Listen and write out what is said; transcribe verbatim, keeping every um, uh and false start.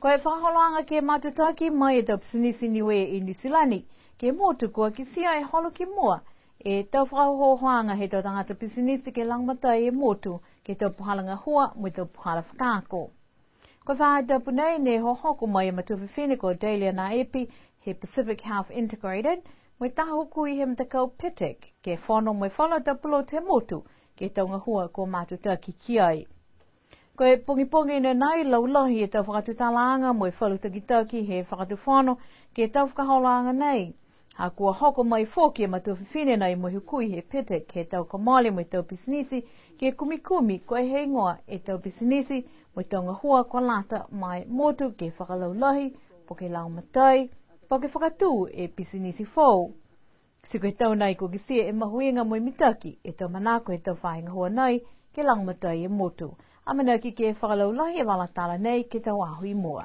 Ko e fakaholoaga ke matutaki mai e tau pisinisi Niue i Niu Silani ke he motu, kua kitia e holo ki mua e tau fakaohoohoaga he tau tagata pisinisi ke lagomatai e motu ke he tau puhala gahua mo e tau puhala fakaako. Ko e faahi tapu nei ne hohoko mai e matua fifine ko Delia Naepi he Pacific Health Integrated mo e taha hukui he matakau PITIC ke fono mo e falu tau pulotu he motu ke he tau gahua kua matutaki ki ai. Ko e pogipogi ne nai, laulahi e tau fakatutalaaga mo e falu takitaki he fakatufono ke he tau fakaholoaga nei. Ha kua hoko mai foki e matua fifine nei mo e hukui he PITIC ke he tau kua mole mo e tau pisinisi ke kumikumi ko e heigoa e tau pisinisi mo e tau gahua kua lata ma e motu ke fakalaulahi, po ke lagomatai, po ke fakatū e pisinisi foou. Ti ko e tau nei kua kitia e mahuiga mo e mitaki e tau manako he tau faahi gahua nei ke lagomatai e motu. Amanaki ke fakalaulahi e vala tala nei ke he tau aho i mua.